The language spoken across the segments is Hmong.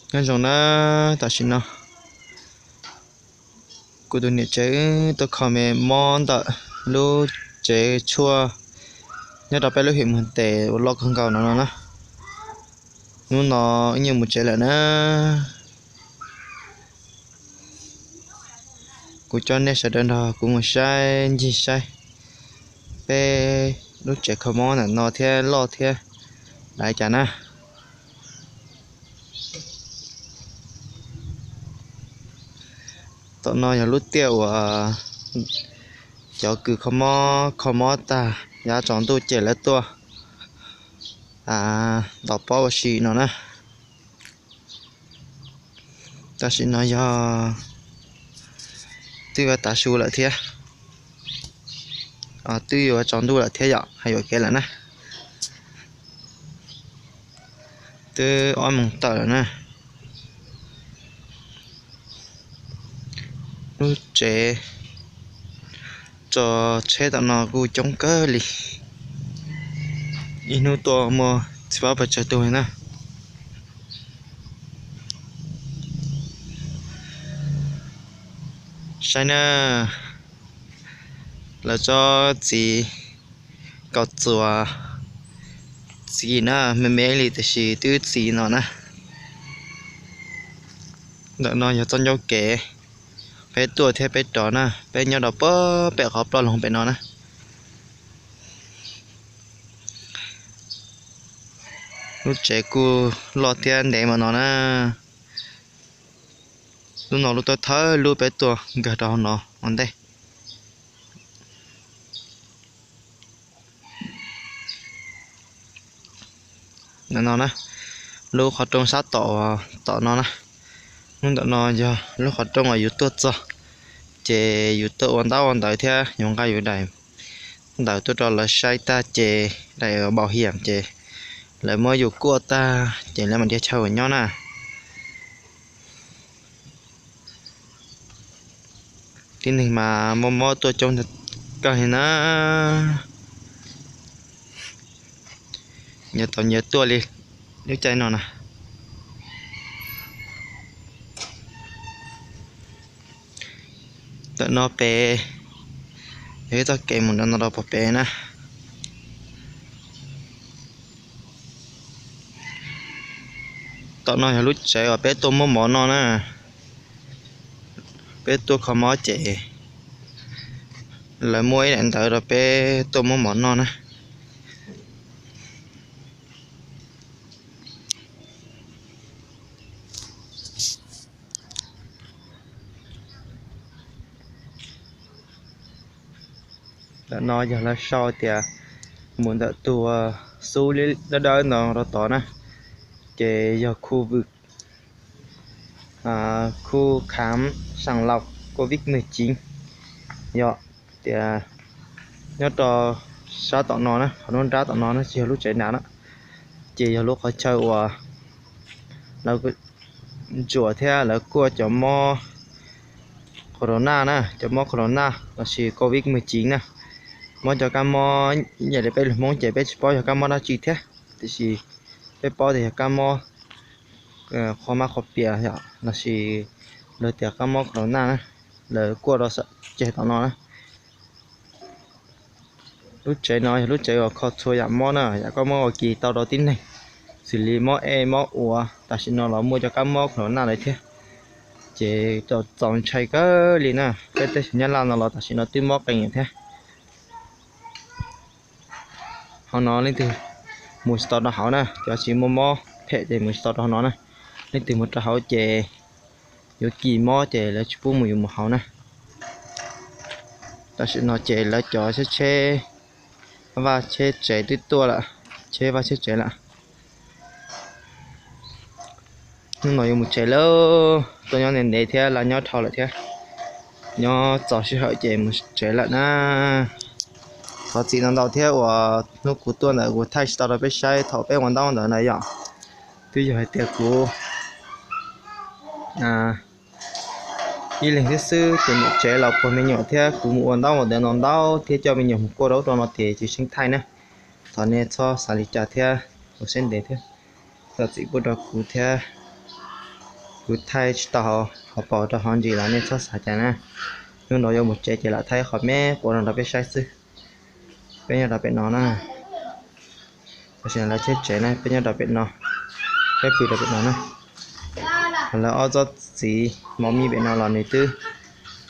Nyob zoo na, tam sim no kuv tus niam tsev tuaj kho me mob ntawm lub tsev tshuaj nyob rau peb lub hiam Muas Tes uas loj kawg nkaus no no na. Hnub no wb yuav mus tsev lawm na. Kuv coj nej sawv daws nrog kuv mus saib ncig saib peb lub tsev kho mob ntawm no thiab loj thiab dav cas na. Tom no yog lub tiaj uas cov kws kho mob kho mob tag yav tsaus ntuj ces lawv tuaj ntaus pob ua si no na. Tam sim no yog twb yuav tav su lawm thiab, twb yuav tsaus ntuj lawm thiab yom, hais yuam kev lawm na. Twb ob moos tawm lawm na. Lub tsev tso tsheb tom no kuj coob kawg li, ib hnub tuaj muaj txhiv ob pes tsawg tug li na. Saib na, lawv tsob txiv kaus txuas txiv na, me me li tiam sis twb txiv no na. Ntawm no yog txoj ncauj kev peb tuaj thiab peb rov na, peb nyob rau pem qhov ploj loog pem no na. Lub tsev kuj loj thiab ntev mas no na. Lub no lub thawj thawj lub peb tuaj nkag rau hauv no ua ntej. No na, lub qhov rooj sab tom, tom no na. Hnub ntawm no yog lub qhov rooj uas yus tuaj txog ces yus tuaj ua ntaub ua ntawv thiab yus nqa yus daim ntawv tuaj rau lawv saib tag ces daim npaum hiam ces lawv muab yus kuaj tag ces lawv mam dhia chaw nyob na. Tib neeg mas mob mob tuaj coob kawg li na. Nyias tau nyias tuaj li lub caij no na. Ntawm no pem yog ib txoj kev mus rau no rau pem na. Tom no yog lub tsev uas peb tuaj muab mov noj na. Peb tuaj kho mob ces lawv muab ib daim ntawv rau peb tuaj muab mov noj na. Ntawm no yog lawv sau tias mus ntawm tus xub dawb dawb no rau tod na, ces yog khu vwm, khu khám sàng lọc Covid mười chín yom. Tias nyob rau sab tom no na, qhov nruab nrab tom no na, tsis yog lub tsev nrad na, ces yog lub qhov chaw uas lawv ntsuam thiab lawv kuaj cov mob corona na, cov mob corona lossis Covid mười chín na. Mob cov kab mob, yam li peb lus Hmoob ces peb tsis paub yog kab mob dab tsi thiab, tiam sis peb paub tias yog kab mob qhov mab qhov pias yom, lossis lawv tias kab mob corona na, lawv kuaj rau ceg tom no na. Lub tsev no yog lub tsev uas kho txhua yam mob na, yam koj muab ua kis tau rau tib neeg, xws li mob ej mob ua, tam sim no los muaj cov kab mob corona lawm thiab. Ces txaus ntshai kawg li na, peb teb chaws Nyab Laj no los tam sim no twb mob qees thiab. Hauv no leej twg mus tsis tau rau hauv na, cov tsis muaj mob phem ces mus tsis tau rau hauv no na. Leej twg mus rau hauv ces yuav kis mob ces lawv tsis pub mus, yuav mus hauv na. Tam sim no ces lawv cov tsheb, tsheb vaj tsheb tsev twb tuaj lawm, tsheb vaj tsheb tsev lawm. Hnub no yuav mus tsev lawm, tuaj nyob ntev ntev thiab los nyob dhau lawm thiab. Nyob txog sij hawm ces mus tsev lawm na. Thov txim ntau ntau thiab uas hnub kuv tuaj ntawd kuv thaij tsis tau rau peb saib thaum peb ua ntaub ntawv na yom. Twb yog hais tias kuv ib leeg thiab xwb ces niam tsev los puag me nyuam thiab kuv mus ua ntaub ua ntawv no ntau thiab coj me nyuam mus kuaj rau ub rau no ces tsis tseem thaij na. Thov nej txhob xav li cas thiab ua siab ntev thiab txhob txim pub rau kuv thiab. Kuv thaij tsis tau hauv paus rau hauv ntsis los nej txhob xav cas na. Hnub no yuav mus tsev ces lam thaij qhov me quav no rau peb saib xwb. Peb nyob rau pem no na. Tam sim no lawv cheb tsev na, peb nyob rau pem no, peb pw rau pem no na. Lawv ob tsob txiv mos mis pem no los nws twb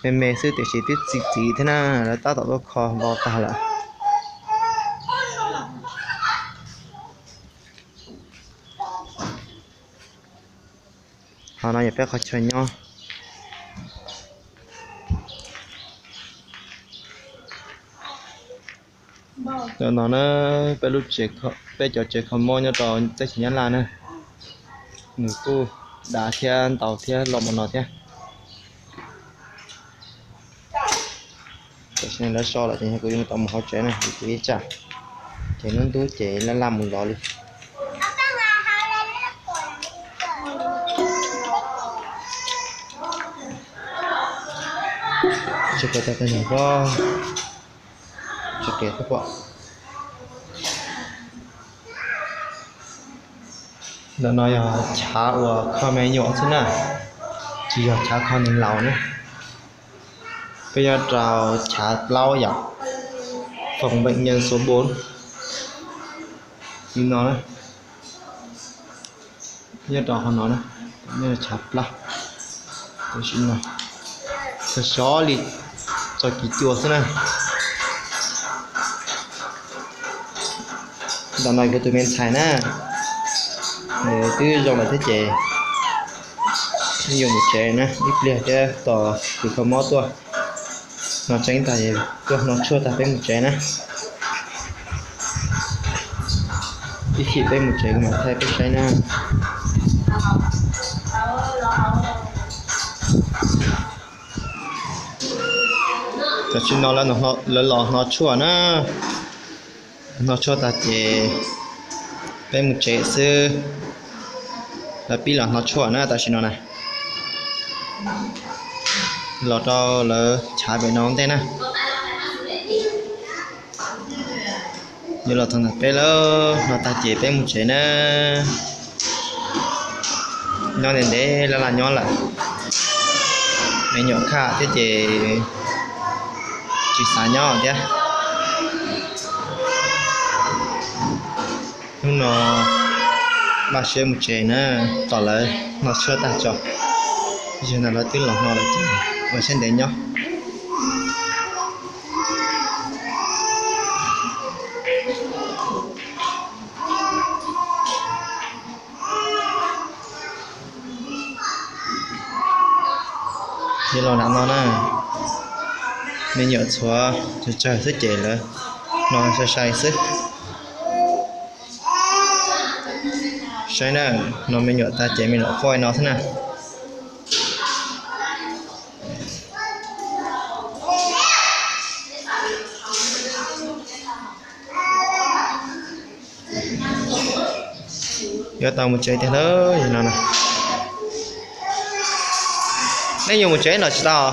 me me xwb tiam sis twb txi txiv thiab na, lawv tab tom tuaj kho npau tag lawm. Qhov no yog peb qhov chaw nyob. Ntawm no na, peb lub tsev, peb cov tsev kho mob nyob rau teb chaws Nyab Laj na, nws kuj dav thiab ntau thiab loj npaum no thiab. Tam sim no lawv so lawm ces kuv yuav tau mus hauv tsev na, kuv ib tsam ces hnub ntub ces laj laj mus zov li. Tsis pom tau tej no pob, tsis pom pob. Ntawm no yog chav uas kho me nyuam xwb na, tsis yog chav kho neeg laus na. Peb nyob rau chav plaub yom, phòng bệnh nhân số bốn. Li no na, nyob rau qhov no na, nyob chav plaub. Tam sim no xov xov li txog kis cua xwb na. Ntawm no kuv tus me ntxhais na, nws twb zoo lawm thiab ces yuav mus tsev na, ib pliag thiab tos tus kho mob tuaj. Hno tseeb tag, tuaj hno tshuaj tag peb mus tsev na. Ib chim peb mus tsev kuv mam thaij peb saib na. Tam sim no lawv los hno tshuaj na. Hno tshuaj tag ces peb mus tsev xwb. Lawv pib los hno tshuaj na tam sim no na. Los rau lawv chav pem no ua ntej na. Yuav los txog ntawm peb lawm, hno tag ces peb mus tsev na. Nyob ntev ntev laj laj nyob lawm, me nyuam khaj thiab ces tsis xav nyob thiab. Hnub no npaj siab mus tsev na, tos lawv hno tshuaj tag tso. Yog no lawv twb los hno lawm ces ua siab ntev nyob. Yog los nram no na, me nyuam txhuav tsawg tsawg xwb ces lawv hno sai sai xwb. Saib na, hno me nyuam tag ces me nyuam quaj no xwb na. Yuav tau mus tsev tiag lawm no na. Nej yuav mus tsev no tsis tau?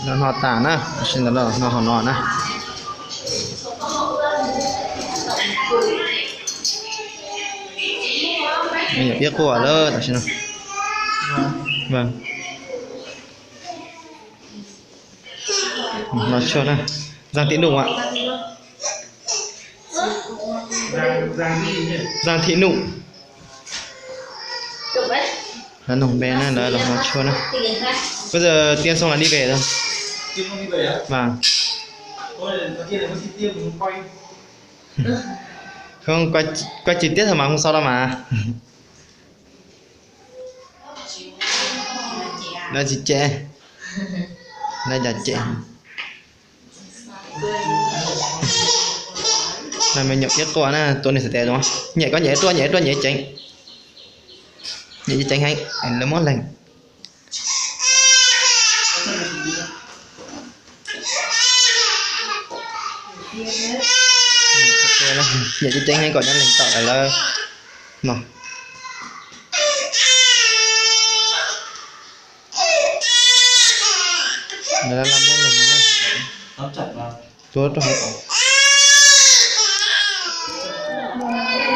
Los hno tas na, tam sim ntawd los hno hauv no na. Me nyuam pib quaj lawm tam sim no. Hno tshuaj na. Giang Thị Nụ ạ. Giang Thị Nụ. Lawv nug npe na, lawv los hno tshuaj na. Bây giờ tiêm xong là đi về rồi. Vâng. Không, quay, quay trực tiếp thôi mà, không sao đâu mà. Lawv tsis cem, lawv cov cem. No me nyuam pib quaj na, tua nws xav tes zoo. Nyem koj nyem ruaj, nyem ruaj, nyem ceev. Nyem ceev heev, lawv muab leeg. Yam ceev ceev heev kom nyob lees tawm lawm no. Lawv muab lees na. Tuav rau hauv.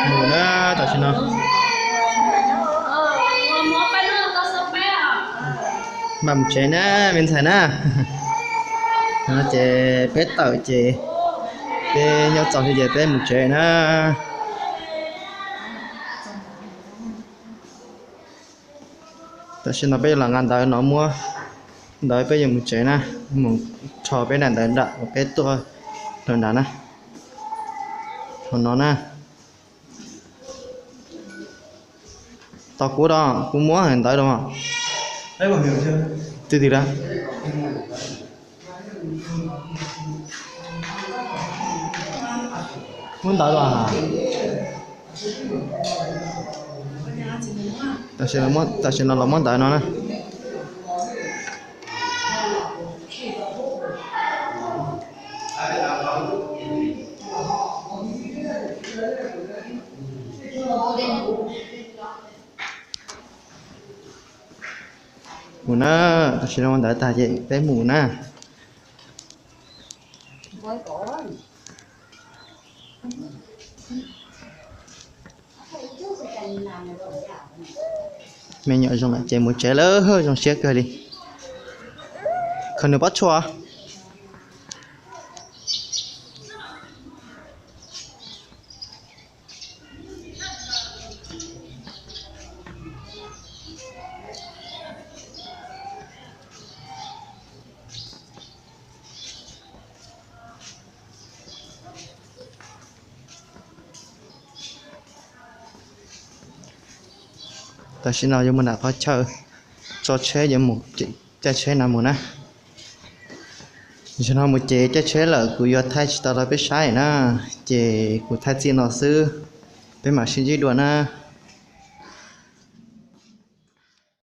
Mus na, tam sim no mam mus tsev na, me ntxhais na. No ces peb tawm ces peb nyob txog li ces peb mus tsev na. Tam sim no peb yuav los nqa ntawv no muab ntawv peb yuav mus tsev na, mus rho peb daim ntawv nram uas peb tuaj rau nrad na. Hauv no na. Tos kuv da, kuv muab ntawv rau. Twb twg da? Muab ntawv rau. Tam sim no los muab ntawv no na. Mus na, tam sim no ntawv tag ces peb mus na. Me nyuam zoo lawm ces mus tsev lawm, zoo siab kawg li. Khaws nws pob tshuaj. Tam sim no yuav mus nram qhov chaw tso tsheb, yuav mus caij tsheb no mus na. Zaum no mus ces caij tsheb lawm kuv yuav thaij tsis tau rau peb saib na, ces kuv thaij txij no xwb, peb mam sib ntsib dua na.